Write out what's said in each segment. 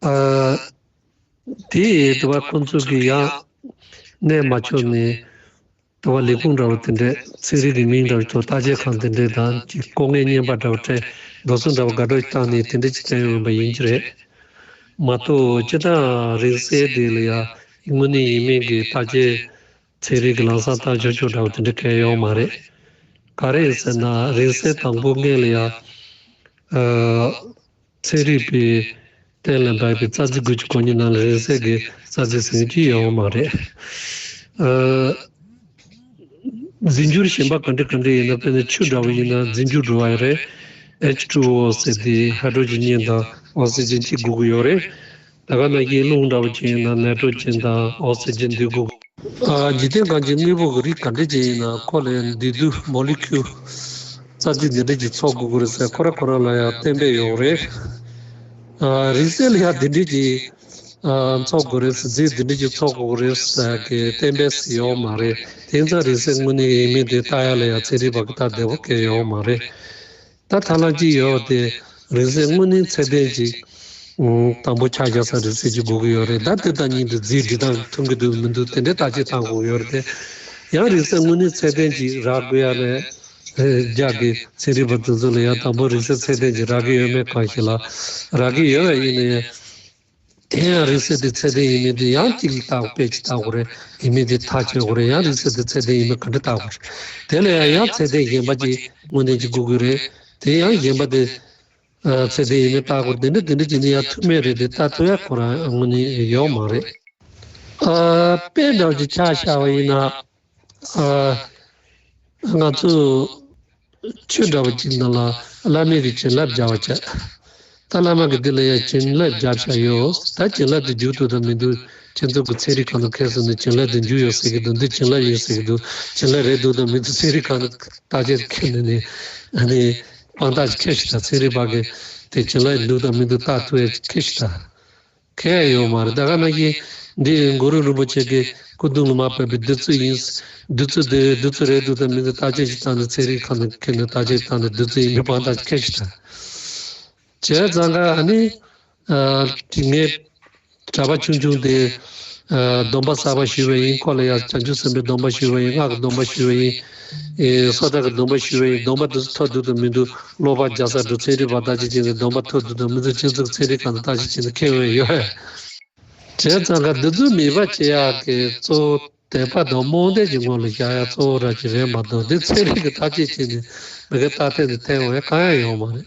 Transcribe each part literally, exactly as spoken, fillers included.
ཨ། དེ་ཡིས་དུ་བ་ཁོང་ཚོ་གི་ཡང་གནས་མ་ཆོག་ནས་དུ་བ་ལས་ཁུངས་འདྲ་བ་དེ་འདྲས་ཚན་རིག་གི་མིང་འདྲ་བ་ཐོག་བརྟག་དཔྱད་ཁང་དེ་འདྲས་དང་ཅིག་ལྐོག་རྔན་རྔན་པ་འདྲ་བ་སྤྲད་འགྲོ་སོང་འདྲ་བ་དགའ་སྤྲོ་བཏང་ནས་དེ་འདྲས་ཅིག་བསྟན་ཡོང་བ་ཡིན་གྱི་རེད། མ་གཏོགས་སྤྱིར་བཏང་རིང་བསྲེལ་དེ་ལ་ཡང་དངོས་གནས་ཡིན་མིན་གྱི་བརྟག་དཔྱད་ཚན་རིག་གི་ལམ་སང་བཏང་ཆོག་ཆོག་འདྲ་བ་དེ་འདྲ་གང་ཡང་ཡོད་མ་རེད། ག་རེ་ཡིན་ཟེར་ན་རིང་བསྲེལ་དང་པོ་སྔོན་ལ་ཡང་ཨ། ཚན་རིག་པའི་གཏན་ལ་འབེབས་པའི་རྩ་རྫས་དགུ་བཅུ་གོ་གཉིས་ནང་ལ་རིང་བསྲེལ་གྱི་རྩ་རྫས་ཟེར་མཁན་ཅིག་ཡོད་མ་རེད། ཨ། རྫས་འགྱུར་གཞན་པ་ག་འདྲ་ག་འདྲ་ཡིན་ན་དཔེར་ན་ཆུ་འདྲ་བ་ཡིན་ན་རྫས་འགྱུར་འགྲོ་བ་རེད། ཨེཆ་ཊུ་ཨོ་ཟེར་དེ་ཧའི་ཌྲོ་ཇན་གཉིས་དང་ཨོག་སི་ཇན་གཅིག་དགོས་ཀྱི་ཡོད་རེད། ད་ག་ནང་བཞིན་རླུང་འདྲ་བ་ཅིག་ཡིན་ན་ནའི་ཊྲོ་ཇན་དང་ཨོག་སི་ཇན་འདི་དགོས། ཨ། འཇིག་རྟེན་གང་ཅིའི་དངོས་པོ་གི་རིགས་ག་འདྲ་ཅིག་ཡིན་ན་ཁོ་ལ་ཡང་འདུས་རྡུལ་མོ་ལེ་ཁུལ་རྩ་རྫས་འདི་འདྲ་ཅིག་ཚོགས་དགོས་ཀྱི་རེད་ཟེར་ཁོ་རང་ཁོ་རང་ལ་ཡང་གཏན་འབེབས་ཡོད་རེད། ཨ། རིང་བསྲེལ་ལ་ཡང་འདི་འདྲ་ཅིག་ཨ། ཚོགས་དགོས་རེད་ཟེར་རྫས་འདི་འདྲ་ཅིག་ཚོགས་དགོས་རེད་ཟེར་གི་གཏན་འབེབས་ཡོད་མ་རེད། དེང་སང་རིང་བསྲེལ་དངོས་གནས་ཡིན་མིན་དེ་ལྟ་ཡ་ལ་ཡང་ཚན་རིག་པ་གི་ལྟ་བདེ་པོ་གང་ཡང་ཡོད་མ་རེད། ད་ཐབས་ལམ་གཅིག་ཡོད་དེ་རིང་བསྲེལ་དངོས་གནས་ཚད་ལྡན་ཅིག་ཨང་། དང་པོ་ཆ་བཞག་ས་རིང་བསྲེལ་ཅིག་དགོས་ཀྱི་ཡོད་རེད། ད་དེ་དང་མཉམ་དུ་རྫས་འབྲི་སྟངས་མཐུན་གྱི་འདུག་མི་འདུག་དེ་འདྲའི་བརྟག་དཔྱད་བཏང་དགོས་ཡོད་རེད་དེ། ཡང་རིང་བསྲེལ་དངོས་གནས་ཚད་ལྡན་ཅིག་རག་དགོས་ཡ་ལས་རྒྱ་གི་ཚན་རིག་པ་དེ་ཚོ་ལ་ཡང་དང་པོ་རིང་བསྲེལ་ཚད་ལྡན་ཅིག་རག་གི་ཡོད་མེད་གང་ཤེས་ལ། རག་གི་ཡོད་པ་ཡིན་ན་ཡང་དེ་ཡང་རིང་བསྲེལ་དེ་ཚད་ལྡན་ཡིན་མིན་དེ་ཡང་གཅིག་ལ་བལྟ་དགོས། དཔེ་ཅིག་བལྟ་དགོས་རེད། ཡིན་མིན་དེ་ཐག་གཅོད་དགོས་རེད། ཡང་རིང་བསྲེལ་དེ་ཚད་ལྡན་ཡིན་མིན་ག་འདྲ་བལྟ་དགོས་རེད། དེ་ལ་ཡང་ཡང་ཚད་ལྡན་གཞན་པ་ཅིག་དངོས་གནས་ཅིག་དགོས་ཀྱི་རེད། དེ་ཡང་གཞན་པ་དེ་ཨ། ཚད་ལྡན་ཡིན་མིན་བལྟ་དགོས། དེ་འདྲ་དེ་འདྲ་བྱས་ནས་ཡང་ཐུབ་མེད་རེད་དེ། ལྟ་ཐུབ་ཡ་ཁོ་རང་དངོས་གནས་ཡོད་མ་རེད། ཨ། དཔེ་འདྲ་བོ་ཅིག་ཆ་བཞག་པ་ཡིན་ན། ཨ། ང་ཚོས་ཆོས་འདྲ་བོ་ཅིག་ནང་ལ་བླ་མའི་གི་བྱིན་རླབས་སྦྱར་བ་བྱས། ད་བླ་མ་གི་འདི་ལ་ཡང་བྱིན་རླབས་སྦྱར་བྱས་ཡོད། ད་བྱིན་རླབས་དེ་འཇུག་ཐུབ་དང་མི་འདུག་ཁྱེད་ཚོ་གི་ཚན་རིག་ཁང་དུ་ཁེལ་སོང་ནས་བྱིན་རླབས་དེ་འཇུག་ཡོད་ཟེར་གི་འདུག་འདི་བྱིན་རླབས་ཡིན་ཟེར་གི་འདུག་བྱིན་རླབས་རེད་འདུག་དང་མི་འདུག་ཚན་རིག་ཁང་དུ་བརྟག་དཔྱད་ཁེལ་ནས་ནས་ཨ་ནི་དཔང་རྟགས་ཅིག་ཁེལ་ཤི་ད། ཚན་རིག་པ་གི་དེ་བྱིན་རླབས་འདུག་དང་མི་འདུག་བརྟག་ཐུབ་ཡ་ཅིག་ཁེལ་ཤི་ད། གལ་ཡོད་མ་རེད། ད་ག་ནང་བཞིན་འདི་གུ་རུ་རིན་པོ་ཆེ་གི་སྐུ་གདུང་ལ་མར་ཕབ་པའི་བདུད་རྩི་ཡིན། བདུད་རྩི་དེ་བདུད་རྩི་རེད་འདུག་དང་མི་འདུག་བརྟག་དཔྱད་ཅིག་བཏང་ནས་ཚན་རིག་ཁང་ནས་ཁྱེར་ནས་བརྟག་དཔྱད་བཏང་ནས་བདུད་རྩི་ཡིན་མིན་དཔང་རྟགས་ཁེལ་ཤི་ད། བྱས་ཙང་ཀ་ཨ་ནི་ཨ། དེ་ངས་གྲྭ་པ་ཆུང་ཆུང་དེ་ཨ། སྡོམ་པ་གསར་པ་ཞུས་པ་ཡིན། ཁོ་ལ་ཡང་བྱང་ཆུབ་སེམས་དཔའི་སྡོམ་པ་ཞུས་པ་ཡིན། སྔགས་ཀྱི་སྡོམ་པ་ཞུས་པ་ཡིན། ཨེ། སོ་ཐར་གྱི་སྡོམ་པ་ཞུས་པ་ཡིན། སྡོམ་པ་དེ་ཚོ་ཐོབ་འདུག་དང་མི་འདུག་ཀློག་པ་རྒྱག་ས་འགྲོ། ཚན་རིག་པ་བརྟག་དཔྱད་བྱས་ནས་སྡོམ་པ་ཐོབ་འདུག་དང་མི་འདུག་ཁྱེད་ཚོ་ཚན་རིག་ཁང་དུ་བརྟག་དཔྱད་བྱས་ནས་ཁེལ་འོས་ཡོད། བྱས་ཙང་ཀ་འདི་ཚོ་མེད་པ་བྱེད་ཡག་གི་གཙོ་བོ་དད་པ་དང་རྨོངས་དད་ཀྱི་ངོ་ལ་བཞག་ཡག་གཙོ་བོ་ར་ཅིག་རེད་མ་གཏོགས། འདི་ཚན་རིག་གི་བརྟག་དཔྱད་བྱས་ནས་མི་གི་རྟགས་ཐད་ནས་འཐེན་འོས་གང་ཡང་ཡོད་མ་རེད།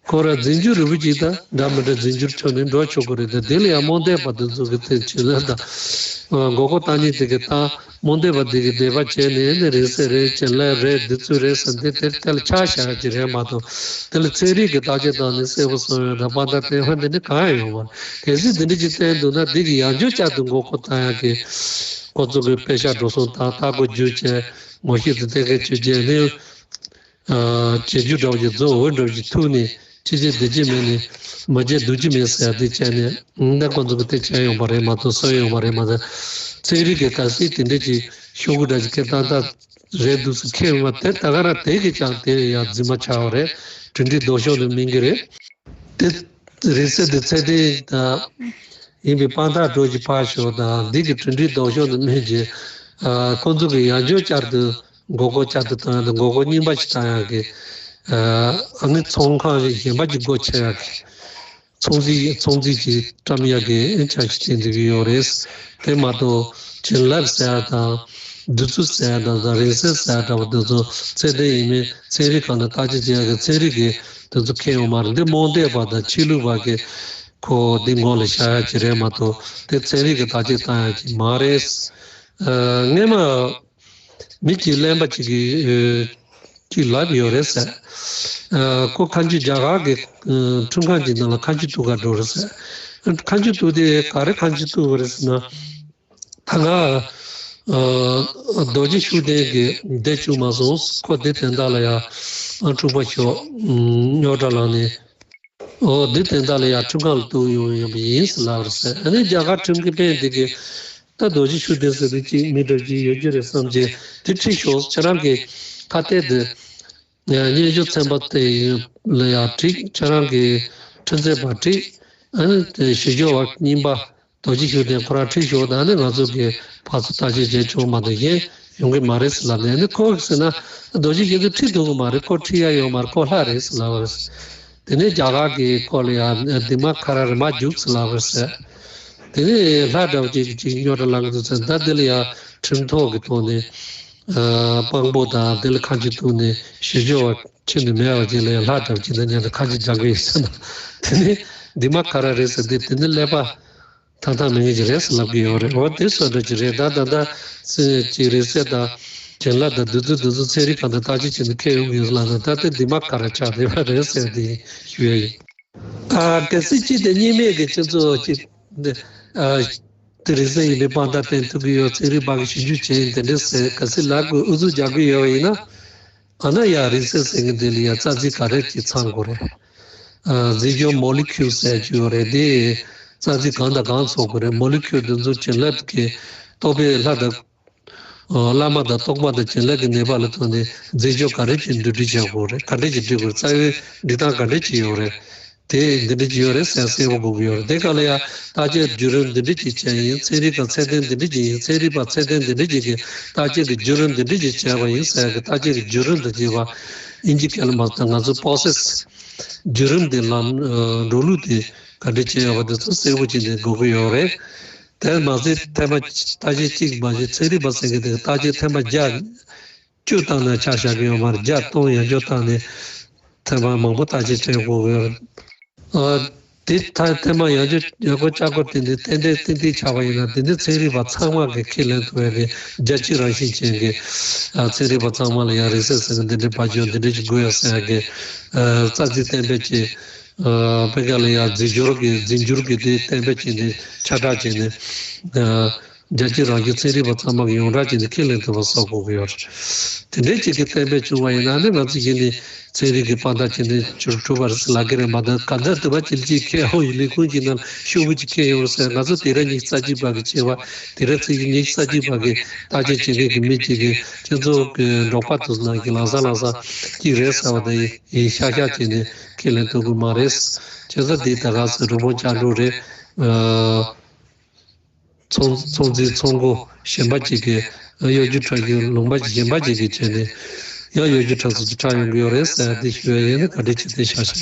ཁོ་ར་རྫས་འགྱུར་རིལ་བུ་གཅིག་དང་འདྲ་མི་འདྲ་རྫས་འགྱུར་ཁྱོན་ནས་འགྲོ་ཆོག་གི་རེད་དེ། དེ་ལ་ཡང་རྨོངས་དད་པ་དེ་ཚོ་གི་དེ་བྱིན་རླབས་དང་མགོ་སྐོར་བཏང་མཁན་དེ་གི་ད་རྨོངས་དད་པ་དེ་གི་དད་པ་བྱས་ནས་ཨེ་ནི་རིང་བསྲེལ་རེད། བྱིན་རླབས་རེད། བདུད་རྩི་རེད་ཟེར་འདི་དེ་དེ་ལ་ཆ་བཞག་ཡག་ཅིག་རེད་མ་གཏོགས། དེ་ལ་ཚན་རིག་གི་བརྟག་དཔྱད་བཏང་ནས་གསལ་པོ་གསུངས་ཡོད་དང་དཔང་རྟགས་བསྟན་ཡོད་འདི་འདྲ་གང་ཡང་ཡོད་མ་རེད། གལ་སྲིད་འདི་འདྲ་ཅིག་བསྟན་འདུག་ན་འདི་གི་ཡང་བསྐྱར་བསྐྱར་དུ་མགོ་སྐོར་བཏང་ཡག་གི་ཁོ་ཚོ་གི་དཔེ་ཆ་འགྲོ་སོང་དང་ལྟ་སྒོ་བརྒྱུད་བྱས་ངོ་ཤེས་དང་གཏན་འཁེལ་བྱས་བྱས་ནས། ཨ། བྱེད་རྒྱུ་འདྲ་བོ་ཅིག་རྫོགས་འོས་འདྲ་བོ་ཅིག་ཐུག་ནས་ཅི་བྱེད་འདི་བྱེད་མེད་ནས་མ་བྱེད་འདུག་ཅི་མེད་ཟེར་ཡ་དེ་བྱས་ནས་འདི་ཁོ་ཚོ་གི་དེ་བྱས་ཡོང་པ་རེད་མ་གཏོགས་སོན་ཡོང་པ་རེད་མ་གཏོགས། ཚན་རིག་གི་གལ་སྲིད་དེ་འདྲ་ཅིག་ཤོག་གུ་འདྲ་ཅིག་ཁྱེར་ཏག་ཏག་རེད་འདུག་ཟེར་ཁེལ་བ་དེ་ད་ག་རང་དེ་གི་ཀྱང་དེ་ཡང་རྫུན་མ་ཆགས་པ་རེད། གྲུབ་འབྲས་ལྡོག་ཕྱོགས་ནས་སྨིན་གི་རེད། དེ་རིང་བསྲེལ་དེ་ཚད་ལྡན་དང་ཡིན་པའི་དཔང་རྟགས་འདྲ་ཅིག་ཕར་ཞོག་དང་འདི་གི་གྲུབ་འབྲས་ལྡོག་ཕྱོགས་ནས་སྨིན་གྱི། ཨ། ཁོང་ཚོ་གི་ཡང་བསྐྱར་བསྐྱར་དུ་མགོ་སྐོར་བསྐྱར་དུ་བཏང་ཡག་དང་མགོ་སྐོར་རྙིང་པ་ཞིག་བཏང་ཡག་གི། ཨ། ཨ་ནི་ཚོང་ཁང་གཞན་པ་ཅིག་སྒོ་ཕྱེ་ཡག་གི། ཚོང་རྫས་ཚོང་རྫས་ཀྱི་བཀྲམ་ཡག་གི་འཆར་གཞི་དེ་འཛིན་གྱི་ཡོད་རེད། དེ་མ་གཏོགས་བྱིན་རླབས་ཟེར་ཡག་དང་བདུད་རྩི་ཟེར་ཡག་དང་རིང་བསྲེལ་ཟེར་ཡག་འདྲ་བོ་དེ་ཚོ་ཚད་ལྡན་ཡིན་མིན་ཚན་རིག་ཁང་ནས་བརྟག་དཔྱད་བྱེད་ཡག་གི་ཚན་རིག་གི་དེ་ཚོ་ཁེལ་ཡོད་མ་རེད། འདི་རྨོངས་དད་པ་དང་ཕྱི་ལུགས་པ་གི་ཁོ་འདི་ངོ་ལ་བཞག་ཡག་ཅིག་རེད་མ་གཏོགས་དེ་ཚན་རིག་གི་བརྟག་དཔྱད་བཏང་ཡག་ཅིག་མ་རེད། ཨ། སྔས་མ་མི་གཅིག་གླེན་པ་གཅིག་གིས་ཨ། གཅིག་ལབ་ཡོད་རེད་ཟེར། ཨ། ཁོ་མཁའ་སྤྱོད་རྒྱ་གར་གྱི་ཨ། འཁྲུངས་ཁང་གི་ནང་ལ་མཁའ་སྤྱོད་ཐུག་ག་འགྲོ་རེད་ཟེར། མཁའ་སྤྱོད་ཐུག་དེ་ག་རེ་མཁའ་སྤྱོད་ཐུག་པ་རེད་ཟེར་ན། ད་ང་ཨ། རྡོ་རྗེ་ཤུགས་ལྡན་གྱི་བསྡད་བཅུག་མ་སོང་། ཁོ་འདི་དོན་དག་ལ་ཡ་ཨ། འཁྲུག་པ་ཤོག་རྙོག་དྲ་ལངས་ནས། འོ་འདི་དོན་དག་ལ་ཡ་འཁྲུངས་ཁང་ལ་ཐུག་ཡོང་ཡོང་པ་ཡིན་ཟེར་ལབ་རེད་ཟེར། ཨ་ནི་རྒྱ་གར་ཁྲིམས་ཀྱི་དཔོན་འདི་གིས་ད་རྡོ་རྗེ་ཤུགས་ལྡན་ཟེར་དུས་གཅིག་མི་འདྲ་གཅིག་ཡོད་རྒྱུ་རེད་བསམ་གྱི། དེ་ཁྲིད་ཤོག་ཁྱེད་རང་གི་ཁ་གཏད་དེ་སྙན་ཞུ་ཚན་པ་དེ་ལ་ཡ་བྲིས། ཁྱེད་རང་གི་ཁྲིམས་རྩོད་པར་བྲིས། ཨ་ནི་དེ་ཞི་ལྕོགས་བ་རྙིང་པ་རྡོ་རྗེ་ཤུགས་ལྡན་ཁོ་རང་ཁྲིད་ཤོག་དང་ནི་ང་ཚོ་གི་ཕར་ཚུར་བརྟག་དཔྱད་བྱས་ཆོག་མ་གཏོགས་གཞན་ཡོང་གི་མ་རེད་ཟེར་ལབ་ནས། ཨ་ནི་ཁོ་གིས་ཟེར་ན་རྡོ་རྗེ་རྒྱལ་མཚན་ཁྲིད་ཐུབ་གི་མ་རེད། ཁོ་ཁྲིད་ཡ་ཡོད་མ་རེད། ཁོ་ལྷ་རེད་ཟེར་ལབ་པ་རེད། དེ་ནས་རྒྱ་གར་གྱིས་ཁོ་ལ་ཡ་འདི་མ་ཁ་ར་རི་མ་རྒྱུགས་ཟེར་ལབ་པ་རེད་ཟེར། དེ་ནས་ལྷ་འདྲ་བོ་ཅིག་ཅིག་རྙོག་དྲ་ལངས་འདུག་ཟེར། ད་དེ་ལ་ཡ་ཁྲིམས་ཐོག་གི་ཐོག་ནས་དཔང་པོ་དང་དེ་ལ་ཁ་ཆེ་བཏུགས་ནས་ཞི་ལྕོགས་བ་ཁྱོན་ནས་མེད་པ་ཅིག་ལ་ཡང་ལྷ་འདྲ་བོ་ཅིག་དང་མཉམ་དུ་ཁ་ཆེ་སྦྱང་གི་ཡིན་ཟེར་ན། དེ་ནས་འདི་མ་ཁ་ར་རེད་ཟེར་ཏེ། དེ་ནི་ཀླད་པ་ཐང་ཐང་མེད་མཁན་ཅིག་རེད་ཟེར་ལབ་ཀྱི་ཡོད་རེད། འོ་དེ་བཟོ་འདྲ་ཅིག་རེད། ད་ད་ལྟ་ཅིག་རིག་རྩལ་དང་བྱིན་རླབས་དང་འདི་ཚོ་འདི་ཚོ་ཚན་རིག་གང་དང་བརྟག་དཔྱད་བྱས་ནས་ཁྱེར་ཡོང་གི་ཡོད་ལབ་ན། ད་ལྟ་འདི་མ་ཁ་ར་ཆགས་བསྡད་པ་རེད་ཟེར་ཏེ་ཞུ་ཡ་ཡིན། ཨ་གལ་སྲིད་ཅིག་དེ་གཉིས་མེད་ཀྱི་སྤྱི་ཚོགས་ཅིག་འདི་ཨ་དེ་རིག་རྩལ་ཡིན་པའི་དཔང་རྟགས་བསྟན་ཐུབ་ཀྱི་ཡོད། ཚན་རིག་པ་གིས་ཞིབ་འཇུག་བྱས་ཡིན་དེ་འདྲས་ཟེར་གལ་སྲིད་ལབ་དགོས་ཨུ་ཚུགས་རྒྱག་གི་ཡོད་པ་ཡིན་ན། ཨ་ན་ཡ་རིག་རྩལ་ཟེར་མཁན་དེ་ལ་ཡ་རྩ་ཚིག་ག་རེ་ཅིག་ཚང་དགོས་རེད། ཨ་རྫས་སྦྱོར་མོ་ལི་ཁིའུལ་ཟེར་རྒྱུ་ཡོད་རེད། དེ་རྩ་ཚིག་གང་དང་གང་ཚོགས་དགོས་རེད། མོ་ལི་ཁིའུལ་དེ་ཚོ་བྱིན་རླབས་ཀྱི་རྟོག་པས་ལྷ་དང་། ཨ་བླ་མ་དང་རྟོགས་པ་དང་བྱིན་རླབས་ཀྱི་ནུས་པ་ལ་ཐོགས་ནས་རྫས་སྦྱོར་ག་རེ་ཅིག་འདུ་སྒྲིག་བྱ་དགོས་རེད། ག་འདྲས་ཅིག་སྒྲིག་དགོས་རེད། རྩ་བའི་སྒྲིག་སྟངས་ག་འདྲས་ཅིག་ཡོད་རེད། དེ་འདི་འདྲ་ཅིག་ཡོད་རེད་ཟེར་གསལ་པོ་དགོས་ཀྱི་ཡོད་རེད། དེ་ག་ལ་ཡ་བརྟག་དཔྱད་བརྒྱུད་རིམ་འདི་འདྲ་ཅིག་བྱས་ཡིན། ཚན་རིག་པ་ཚད་ལྡན་འདི་འདྲ་ཅིག་ཡིན། ཚན་རིག་པ་ཚད་ལྡན་འདི་འདྲ་ཅིག་གིས་བརྟག་དཔྱད་ཀྱི་བརྒྱུད་རིམ་འདི་འདྲ་ཅིག་བྱས་པ་ཡིན་ཟེར་གི། བརྟག་དཔྱད་ཀྱི་བརྒྱུད་རིམ་དང་བཅས་པ་ཨིན་ཇི་སྐད་ལ་མ་ལྟ་ང་ཚོ་པོ་རོ་སེ་སི་བརྒྱུད་རིམ་དེ་ལམ་འགྲོ་ལུགས་དེ་ག་འདྲ་བྱས་ཡོད་པ་དེ་ཚོ་གསལ་པོ་བྱས་ནས་དགོས་ཀྱི་ཡོད་རེད། དེར་མ་ཟད་ཐེངས་མ་བརྟག་དཔྱད་གཅིག་མ་ཟད་ཚན་རིག་པ་ཟེར་མཁན་དེ་བརྟག་དཔྱད་ཐེངས་མ་བརྒྱ་བཅུ་བཏང་ན་ཆ་བཞག་གི་ཡོད་མ་རེད། བརྒྱ་སྟོང་ཡང་བཅུ་བཏང་ནས་ཐེངས་མ་མང་པོ་བརྟག་དཔྱད་བྱེད་དགོས་ཀྱི་ཡོད་རེད། ཨ་དེ་ཐ་ཐེངས་མ་ཡང་བཅུ་ཡང་སྒོ་ལྕགས་སྒོ་དེ་འདི་ཏན་ཏན་ཏན་ཏན་ཆགས་པ་ཡིན་ན། དེ་འདི་ཚན་རིག་པ་ཚང་མ་གིས་ཁས་ལེན་ཐུབ་ཡག་གི་རྒྱལ་སྤྱི་རང་བཞིན་ཅན་གྱི་ཨ་ཚན་རིག་པ་ཚང་མ་ལ་ཡང་རིག་གསལ་ཟེར་གི་འདི་འདྲའི་བ་ཅོ་འདི་འདྲ་ཞིག་དགོས་ཡ་ཟེར་ཡག་གི་ཨ་རྩ་ཚིག་གཏན་འབེབས་ཀྱི་ཨ་དཔེ་ཀ་ལ་ཡང་རྫས་སྦྱོར་གྱི་རྫས་འགྱུར་གྱི་དེ་གཏན་འབེབས་བྱས་ནས་ཁྱབ་བསྒྲགས་བྱས་ནས། ཨ་རྒྱལ་སྤྱི་རང་བཞིན་ཚན་རིག་པ་ཚང་མ་གིས་ཡོངས་གྲགས་བྱས་ནས་ཁས་ལེན་ཐུབ་པ་བཟོ་དགོས་ཀྱི་ཡོད་རེད། དེ་འདྲའི་ཅིག་གི་གཏན་འབེབས་བྱུང་བ་ཡིན་ན་ནི་ང་ཚོ་གཞི་ནས་ཚན་རིག་གི་དཔང་རྟགས་བྱས་ནས་ཆུ་གྲུབ་པ་རེད་ཟེར་ལབ་ཀྱི་རེད་མ་གཏོགས། ག་ཚོད་དུ་བ་ཅིག་ཅིག་ཁྱེར་ཡོང་ཡིན། ལས་ཁུངས་ཅིག་ནང་ཤོག་བུ་ཅིག་ཁྱེར་ཡོང་རེད་ཟེར། ང་ཚོ་དེ་རིང་ཉི་ཤུ་རྩ་གཅིག་པ་གི་བྱས་པ་དེ་རིང་ཚེས་ཉི་ཤུ་རྩ་གཅིག་པ་གི་བརྟག་དཔྱད་བྱེད་མཁན་གྱི་མི་གཅིག་གིས་ཁྱེད་ཚོ་གི་འབྲོག་པ་དེ་ཚོ་ནང་གི་ལམ་སང་ལམ་སང་གཅིག་རེད་ཟེར་བ་དེ་ཡིན་ཤག་ཤག་བྱས་ནས་ཁས་ལེན་ཐུབ་ཀྱི་མ་རེད། བྱས་ཙང་དེ་ད་ག་ཚོད་རི་བོང་ལྕགས་འབྲུག་རེད། ཨ། ཚོང་ཚོང་རྫས་ཚོང་སྒོ་གཞན་པ་ཅིག་གིས་གཡོ་སྒྱུ་འཁྲབ་རྒྱུ། ལུང་པ་གཞན་པ་ཅིག་གིས་བྱས་ནས་ཡང་གཡོ་སྒྱུ་འཁྲབ་ཚུལ་ཅིག་འཁྲབ་ཡོང་གི་ཡོད་རེད་ཟེར་ཏེ་ཞུ་ཡ་ཡིན། ན་ག་འདྲས་བྱས་ཏེ་བཞག་ཤག